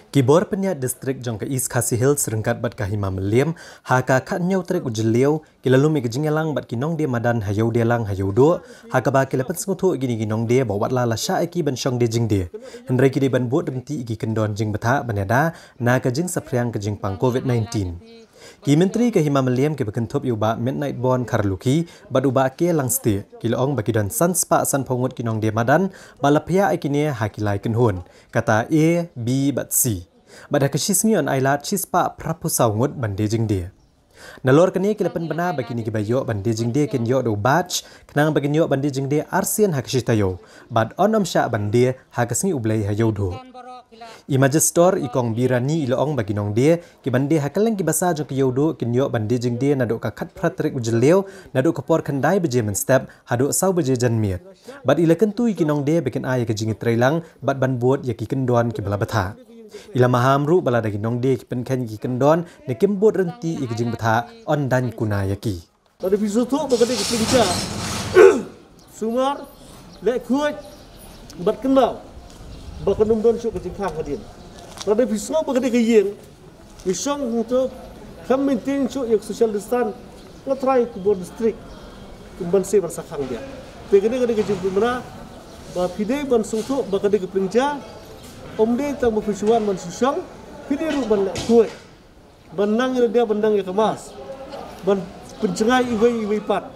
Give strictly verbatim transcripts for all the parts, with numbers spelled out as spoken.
Ki bor pynïaid district jong ka East Khasi Hills ryngkat bad ka Hima Mylliem ha ka khatnïew tarik u Jylliew ki la lum ïa ka jingïalang bad ki nongdie madan ha Ïewdialang ha Ïewduh, ha kaba ki la pynsngewthuh ïa kine ki nongdie ba wat la la shah ïa ki ban shong die jingdie, hynrei ki dei ban bud ryntih ïa ki kyndon jingbthah ban ïada na ka jingsaphriang ka jingpang covid nineteen. Ki myntri ka Hima Mylliem kiba kynthup ïa u Bah Midnight Born Kharlukhi bad u Bah K Langstieh ki la ong ba ki don san spah sanphew ngut ki nongdie madan ba la phiah ïa kine ha ki lai kynhun, kata A, B bad C. Bad ha ka shi sngi yn ailad shi spah phraphew saw ngut ban die jingdie. Nalor kane ki la pynbna ba kine kiba ïoh ban die jingdie kin ïoh da u badge, khnang ba kin ïoh ban die jingdie arsien ha ka shi taïew bad yn ym shah ban die ha ka sngi U Blei ha Ïewduh. I Magistrate i Kong Birani i la ong ba ki nongdie kiban die ha kylleng ki basa jong ka Ïewduh kin ïoh ban die jingdie naduh ka khatphra tarik u Jylliew, naduh ka por khyndai baje mynstep haduh saw baje janmiet. Bad i la kyntu ïa ki nongdie ba kin ai ïa ka jingïatreilang bad ban bud ïa ki kyndon kiba la bthah. I la maham ruh ba lada ki nongdie ki pynkheiñ ïa ki kyndon ne kim bud ryntih ïa ki jingbthah, yn daiñ kuna ïa ki. Lada phi sngewthuh ba ka dei ka pynja, sumar, leh khuid bad kynmaw ba kan ym don shuh ka jingkhang hadien. Lada phi sngew ba ka dei ka ïing, ngi shong hangto, kham maintain shuh ïa ka social distance, nga trai ka bor district kum ban seh ban sa khang biang. Te ka dei, ka dei ka jingpynbna ba phi dei ban sngewthuh ba ka dei ka pynja. Ym dei tang ba phi shu wan ban shu shong, phi dei ruh ban leh khuid, ban nang ïa lade, ban nang ïa ka mask, ban pynjngai iwei iwei pat.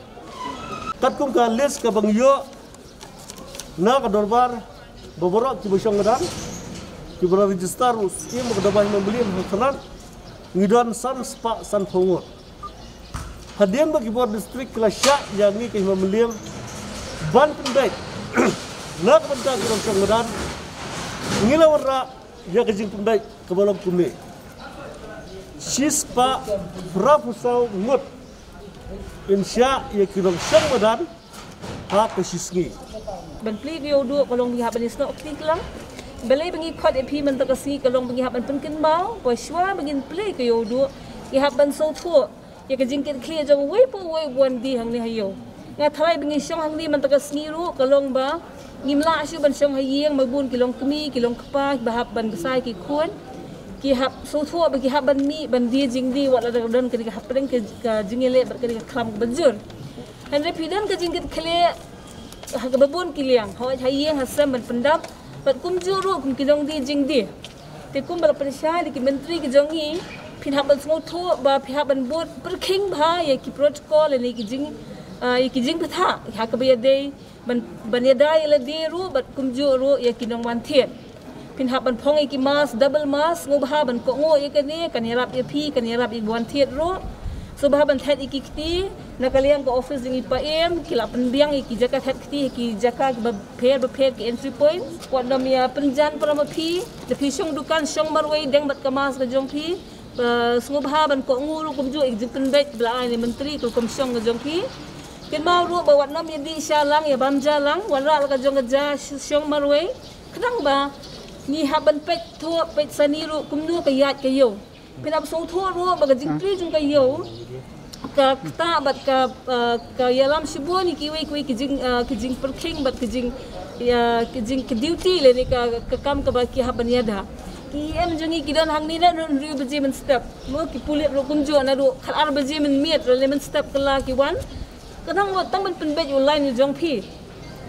Katkum ka list kaba ngi ïoh na ka dorbar ba baroh kiba shong madan, kiba la register u Syiem ka dorbar Hima Mylliem ha khmat, ngi don san spah sanphew ngut. Hadien ba ki bor district ki la shah ïa ngi ka Hima Mylliem ban pynbeit na ka bynta ki nongshong madan, ngi la wanrah ïa ka jingpynbeit kaba long kumne: shi spah phraphew saw ngut yn shah ïa ki nongshong madan ha ka shi sngi. Ban plie ka Ïewduh ka long ba ngi hap ban ïasnoh kti lang. Balei ba ngi khot ïa phi mynta ka sngi ka long ba ngi hap ban pynkynmaw ba shuwa ba ngin plie ka Ïewduh, ngi hap ban sngewthuh ïa ka jingkitkhlieh jong uwei pa uwei uba wan die hangne ha ïew. Nga tharai ba ngi shong hangne mynta ka sngi ruh ka long ba ngim lah shuh ban shong ha ïing, ba bun ki long kmie, ki long kpa kiba hap ban bsa ïa ki khun. Ki hap sngewthuh ba ki hap ban mih ban die jingdie wat la ka don kane ka hapdeng ka, ka jingïaleh bad kane ka khlam kaba jur. Hynrei phi don ka jingkitkhlieh ha kaba bun ki liang, hooid ha ïing ha sem ban pyndap bad kumjuh ruh kum ki nongdie jingdie. Te kumba la pynshai da ki myntri ki jong ngi, phin hap ban sngewthuh ba phi hap ban bud pyrkhing bha ïa ki protocol ne ki jing, ah, ïa ki jingbthah ha kaba ïadei ban, ban ïada ïa lade ruh bad kumjuh ruh ïa ki nongwan thied. Phin hap ban phong ïa ki mask, double mask, sngewbha ban kohnguh ïa kane, kan ïarap ïa phi, kan ïarap ïa ki wan thied ruh. Sngewbha ban thet ïa ki kti, na ka liang ka office jong i Paiem ki la pynbiang ïa ki jaka thet kti ha ki jaka kiba pher bapher, ki entry point. Wat nym ïa pynjan para ma phi, da phi shong dukan shong marwei deng bad ka mask ka jong phi. Ba sngewbha ban kohnguh ruh kumjuh ïa ka jingpynbeit ba la ai na i myntri ka rukom shong ka jong phi. Kynmaw ruh ba wat nym ïa dih sha lang, ïa bam ja lang, wanrah la ka jong ka ja sh-, shong marwei. Khnang ba ngi hap ban peit thuh peit sani ruh kumno ka ïaid ka ïew. Phin hap sngewthuh ruh ba ka jingplie jong ka ïew ka ktah bad ka, ah, ka ïalam shibun ïa kiwei kiwei ki jing, ah, ki jingpyrkhing bad ki jing, ïa, ki jing, ki duty lane ka, ka kam kaba ki hap ban ïada. Ki E M jong ngi ki don hangne naduh hynriew baje mynstep. Mo, ki pulit ruh kumjuh naduh khatar baje mynmiet, lane mynstep kylla ki wan. Khnang ba tang ban pynbeit u line u jong phi.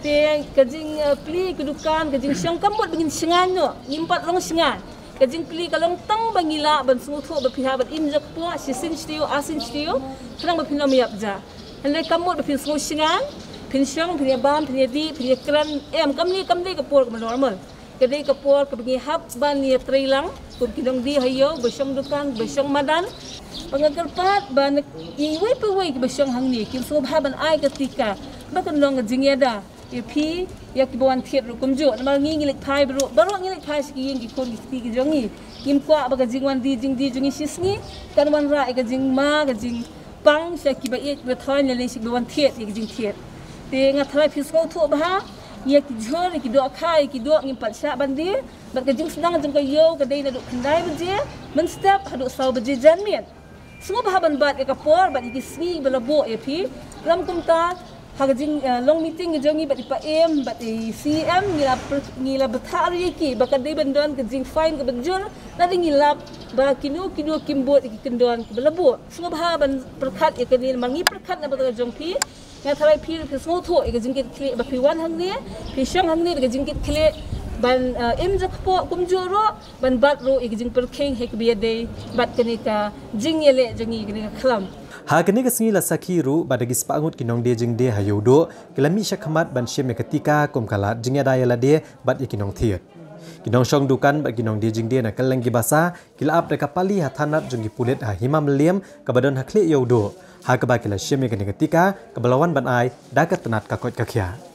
Te ka jing, eh, plie ka dukan, ka jingshong kam mut ba ngin shngaiñ noh, ngim pat long shngaiñ. Ka jingplie ka long tang ba ngi lah ban sngewthuh ba phi hap ban im jaka poh shisien shi taïew, arsien shi taïew, khnang ba phin ym ïap ja. Hynrei kam mut ba phin sngew shngaiñ, phin shong, phin ïa bam, phin ïa dih, phin ïa kren, em, kam dei, kam dei ka por kaba normal. Ka dei ka por kaba ngi hap ban ïatreilang kum ki nongdie ha ïew, ba shong dukan, ba shong madan. Ba nga kyrpad ba na iwei pa iwei kiba shong hangne kin sngewbha ban ai ka tika ba kan long ka jingïada ïa phi, ïa kiba wan thied ruh kumjuh. Namar ngi ngi leit phai baroh, baroh ngi leit phai sha ki ïing ki khun ki kti ki jong ngi. Ngim kwah ba ka jingwan die jingdie jong ngi shisngi kan wanrah ïa ka jingma, ka jing pang sha kiba ïeit ba thoiñ lane sha kiba wan thied ïa ki jingthied. Te nga tharai phi sngewthuh bha ïa ki jhur, ïa ki dohkha, ïa ki doh ngim pat shah ban die. Bad ka jingsdang jong ka ïew ka dei naduh khyndai baje mynstep haduh saw baje janmiet. Sngewbha ban bat ïa ka por bad ïa ki sngi ba la buh ïa phi. Lam kumta Ha ka jing uh, long meeting ka jong ngi bad i Paiem bad i C M ngi la ngi la bthah ïa ki ba ka dei ban don ka jing fine ka ban jur. Lada ngi lap ba kino kino kim bud ïa ki kyndon ka ba la buh. Sngewbha ban pyrkhat ïa kane namar ngi pyrkhat na ba ka jong phi. Nga tharai phi ka sngewthuh ïa ka jingkit khlieh ba phi wan hangne phi shong hangne da ka jingkit khlieh ban uh, im jakpoh kumjuh ruh ban bat ruh ïa ka jingpyrkhing ha ka ba ïadei bad kane ka jingïaleh jong ngi kane ka khlam. Ha kane ka sngi la sakhi ruh ba da ki spah ngut ki nongdie jingdie ha Ïewduh ki la mih shakhmat ban shim ïa ka tika kum ka lad jingïada ïa lade bad ïa ki nongthied. Ki nongshong dukan bad ki nongdie jingdie na kylleng ki basa ki la ap da ka pali ha thanat jong ki pulit ha Hima Mylliem ka ba don ha khlieh Ïewduh ha ka ba ki la shim ïa kane ka tika ka ba la wan ban ai da ka tnat ka koit ka khiah.